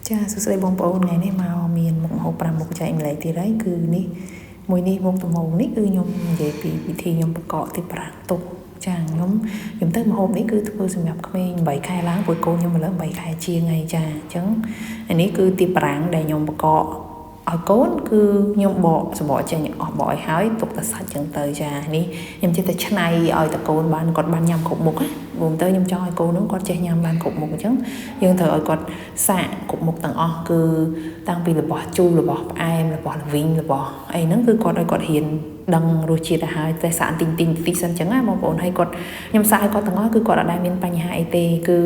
ចាសួស្តីបងប្អូនថ្ងៃនេះមកមានមុខម្ហូប5មុខចែកម្លែកទៀតហើយគឺនេះមួយនេះមុខដំបូងនេះគឺខ្ញុំនិយាយពីវិធីខ្ញុំបង្កកទីប្រាំងទុកចាខ្ញុំខ្ញុំទៅម្ហូបនេះគឺធ្វើសម្រាប់ក្មេង8ខែឡើងព្រោះកូនខ្ញុំឥឡូវ8ខែជាងហើយចាអញ្ចឹងអានេះគឺទីប្រាំងដែលខ្ញុំបង្កកឲ្យកូនគឺខ្ញុំបកសម្បកចេញអស់បកឲ្យហើយទុកតែសាច់ចឹងទៅចានេះខ្ញុំចេះតែឆ្នៃឲ្យតកូនបានគាត់បានញ៉ាំគ្រប់មុខណាព្រោះទៅខ្ញុំចង់ឲ្យកូននោះគាត់ចេះញ៉ាំបានគ្រប់មុខអញ្ចឹងយើងត្រូវឲ្យគាត់សាកគ្រប់មុខទាំងអស់គឺតាំងពីរបស់ជូររបស់ផ្អែមរបស់ល្វីងរបស់អីហ្នឹងគឺគាត់ឲ្យគាត់រៀនដឹងរសជាតិទៅហើយតែសាកតិចតិចតិចសិនអញ្ចឹងណាបងប្អូនហើយគាត់ខ្ញុំសាកឲ្យគាត់ទាំងអស់គឺគាត់អត់ដែលមានបញ្ហាអីទេគឺ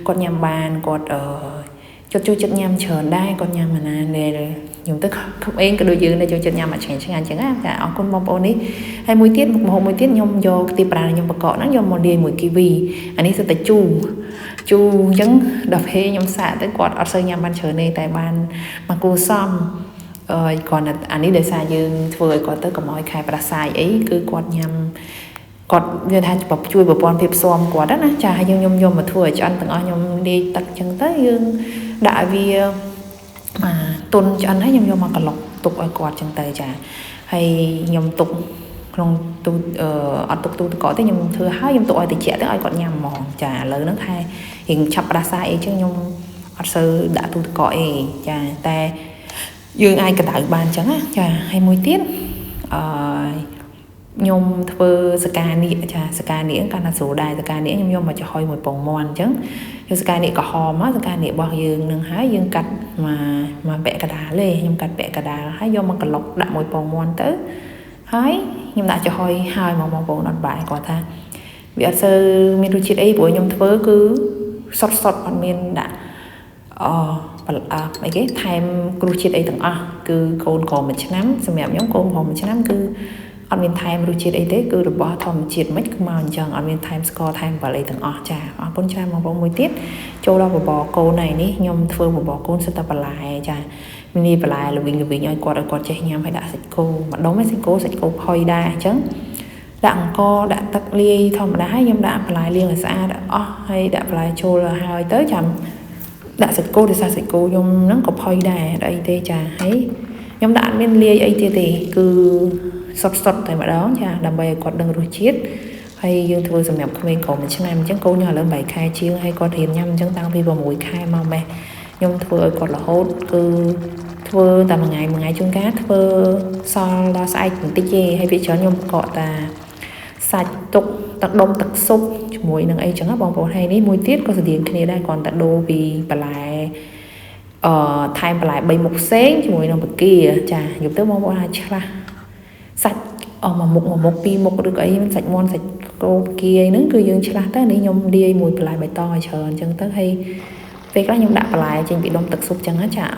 គាត់ញ៉ាំបានគាត់អឺចិត្តចូលចិត្តញ៉ាំច្រើនដែរគាត់ញ៉ាំអាណាដែលខ្ញុំទៅក្មេងក៏ដូចយើងដែរចូលចិត្តញ៉ាំអាឆ្ងាញ់ឆ្ងាញ់អញ្ចឹងណាចាអរគុណបងប្អូននេះហើយមួយទៀតមុខម្ហូបមួយទៀតខ្ញុំយកខ្ទិះប្រាខ្ញុំបង្កកហ្នឹងយកមកលាយមួយគីវីអានេះសុទ្ធតែជូរជូរអញ្ចឹងដល់ពេលខ្ញុំសាកទៅគាត់អត់សូវញ៉ាំបានច្រើនទេតែបានមកគួសមអឺគ្រាន់តែអានេះដោយសារយើងធ្វើឲ្យគាត់ទៅកុំឲ្យខែប្រសាយអីគឺគាត់ញ៉ាំគាត់និយាយថាជួយប្រព័ន្ធភាពស៊ាំគាត់ណាចាហើយយើងខ្ញុំយកមកធ្វើឲ្យឆ្អិនទាំងអស់ខ្ញុំលាយទឹកអញ្ចឹងទៅយើងដាក់ឲ្យវាមកទុនឆ្អិនហើយខ្ញុំយកមកក្លុកទុកឲ្យគាត់អញ្ចឹងទៅចាហើយខ្ញុំទុកក្នុងទូអត់ទុកទូទឹកកកទេខ្ញុំធ្វើហើយខ្ញុំទុកឲ្យតិចទៅឲ្យគាត់ញ៉ាំហ្មងចាឥឡូវហ្នឹងខែរៀងឆាប់ផ្ដាសាយអីចឹងខ្ញុំអត់សូវដាក់ទូទឹកកកអីចាតែយើងអាចកម្ដៅបានអញ្ចឹងណាចាហើយមួយទៀតអឺខ្ញុំធ្វើសកានៀកចាសកានៀកកាន់តែស្រួលដែរសកានៀកខ្ញុំយកមកចំហុយមួយពងមាន់អញ្ចឹងយកសកានៀកក្រហមមកសកានៀករបស់យើងនឹងហើយយើងកាត់មកមកពាក់កដាលទេខ្ញុំកាត់ពាក់កដាលហើយយកមកក្លុកដាក់មួយពងមាន់ទៅហើយខ្ញុំដាក់ចំហុយហើយមកបងប្អូនអត់បាយគាត់ថាវាអត់សូវមានរសជាតិអីព្រោះខ្ញុំធ្វើគឺសុតសុតអត់មានដាក់អអីគេថែមគ្រោះជាតិអីទាំងអស់គឺកូនក្រមួយឆ្នាំសម្រាប់ខ្ញុំកូនក្រមួយឆ្នាំគឺអត់មានថែមរសជាតិអីទេគឺរបស់ធម្មជាតិមិនគឺមកអញ្ចឹងអត់មានថែមស្ករថែមអំបិលអីទាំងអស់ចាអរគុណច្រើនបងប្អូនមួយទៀតចូលដល់បបរកូនហើយនេះខ្ញុំធ្វើបបរកូនសិតតែបន្លែចាមានបន្លែល្វីងល្វីងឲ្យគាត់ឲ្យគាត់ចេះញ៉ាំហើយដាក់សាច់គោម្ដុំឯសាច់គោសាច់គោផុយដែរអញ្ចឹងដាក់អង្គដាក់ទឹកលាយធម្មតាហើយខ្ញុំដាក់បន្លែលាងឲ្យស្អាតអស់ហើយដាក់បន្លែចូលហើយទៅចាំដាក់សាច់គោដោយសារសាច់គោខ្ញុំហ្នឹងក៏ផុយដែរអត់អីទេចាហើយខ្ញុំដាក់អត់មានលាយអីទៀតទេគឺសុតសុតតែម្ដងចាដើម្បីឲ្យគាត់ដឹងរសជាតិហើយយើងធ្វើសម្រាប់ក្មេងក្រោមមួយឆ្នាំអញ្ចឹងកូនខ្ញុំឥឡូវ8ខែជាងហើយគាត់រៀនញ៉ាំអញ្ចឹងតាំងពី6ខែមកម៉េះខ្ញុំធ្វើឲ្យគាត់រហូតគឺធ្វើតែមួយថ្ងៃមួយថ្ងៃជួនកាលធ្វើសល់ដល់ស្អែកបន្តិចទេហើយវាច្រើនខ្ញុំកកតាសាច់ទុកទឹកដុំទឹកស៊ុបជាមួយនឹងអីចឹងណាបងប្អូនហើយនេះមួយទៀតក៏ស្តៀងគ្នាដែរគ្រាន់តែដូរពីបន្លែអឺថែមបន្លែ3មុខផ្សេងជាមួយនឹងបង្គាចាយល់ទៅបងប្អូនអាចឆ្លាស់សាច់អស់មួយមុខមួយមុខពីរមុខឬក៏អីមិនសាច់មាន់សាច់គោបង្គាអីហ្នឹងគឺយើងឆ្លាស់ទៅនេះខ្ញុំលាយមួយបន្លែបៃតងឲ្យច្រើនអញ្ចឹងទៅហើយពេលខ្លះខ្ញុំដាក់បន្លែចេញពីដុំទឹកស៊ុបចឹងណាចា